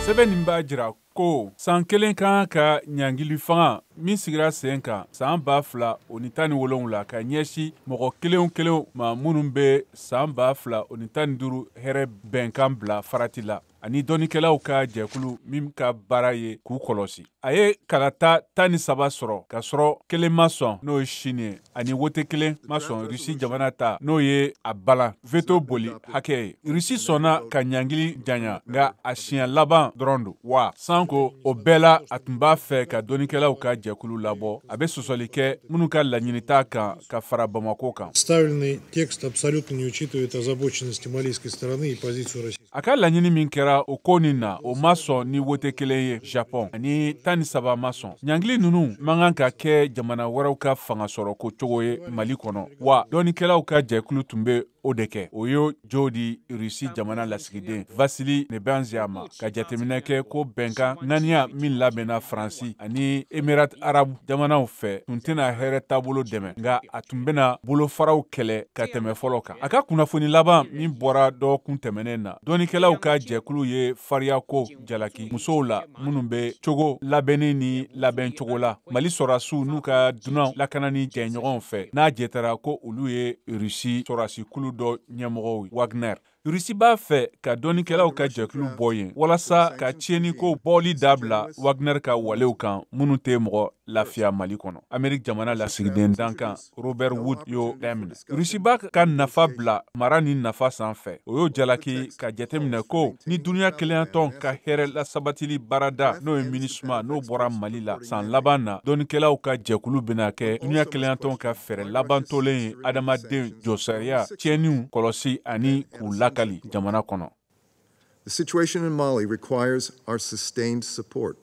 Sɛbɛn nin b'a jira ko san kelen kan ka ɲangili fanga min sigira sen kan san 2017 ka ɲɛsin mɔgɔ kelen kelen ma minnu bɛ san 2015 hɛrɛ bɛnkan bila farati la, ani dɔnnikɛlaw ka jɛkulu min ka baara ye k'u kɔlɔsi. A ye kalata 13 sɔrɔ, ka sɔrɔ kelen ma sɔn, n'o ye Chine ye, ani wote kelen ma sɔn, Rusi jamana ta, n'o ye a balan veto boli hakɛ ye. Rusi sɔnna ka ɲangili janya, nka a siɲɛ laban dɔrɔn don wa. Sanko o bɛɛ la, a tun b'a fɛ ka dɔnnikɛlaw ka jɛkulu labɔ, a bɛ sɔsɔli kɛ minnu ka laɲini t'a kan ka fara Bamako kan. Представленный текст абсолютно не учитывает озабоченности малийской стороны и позицию России. A ka laɲini min kɛra o ko nin na, o ma sɔn ni wote kelen ye Japon, ani 13 ma sɔn. Ɲangili ninnu man kan ka kɛ jamana wɛrɛw ka fanga sɔrɔ ko cogo ye Mali kɔnɔ wa. Dɔnnikɛlaw ka jɛkulu tun bɛ o de kɛ. O y'o jo di Rusi jamana lasigiden Vasili Nebenzia ma, ka jateminɛ kɛ ko bɛnkan ŋaniya min labɛnna Faransi ani Emirat Arabu jamanaw fɛ tun tɛna hɛrɛ taabolo dɛmɛ, nka a tun bɛna bolofaraw kɛlɛ ka tɛmɛ fɔlɔ kan. A ka kunnafoni laban min bɔra dɔgɔkun tɛmɛnen na, dɔnnikɛlaw ka jɛkulu ye fariyako jalaki musow la minnu bɛ cogo labɛnni ni labɛn cogo la Mali sɔrɔdasiw n'u ka dunan lakanani jɛɲɔgɔnw fɛ, n'a jɛtara ko olu ye Rusi sɔrɔdasi kulu dɔ ɲɛmɔgɔw Wagner. Rusi b'a fɛ ka dɔnnikɛlaw ka jɛkulu bɔ yen walasa ka tiɲɛniko bɔli dabila Wagner ka walew kan minnu tɛ mɔgɔ lafiya Mali kɔnɔ. Ameriki jamana lasigiden dankan Robert Wood y'o daminɛ. Rusi b'a ka nafa bila mara ni nafa sanfɛ. O y'o jalaki ka jateminɛ ko ni duniya kelenyatɔn ka hɛrɛ lasabatili baarada, n'o ye MINUSMA, n'o bɔra Mali la san laban na, dɔnnikɛlaw ka jɛkulu bɛna kɛ duniya kelenyatɔn ka fɛɛrɛ labantolen ye adamaden jɔsariya tiɲɛniw kɔlɔsi ani k'u lakali jamana kɔnɔ. The situation in Mali requires our sustained support.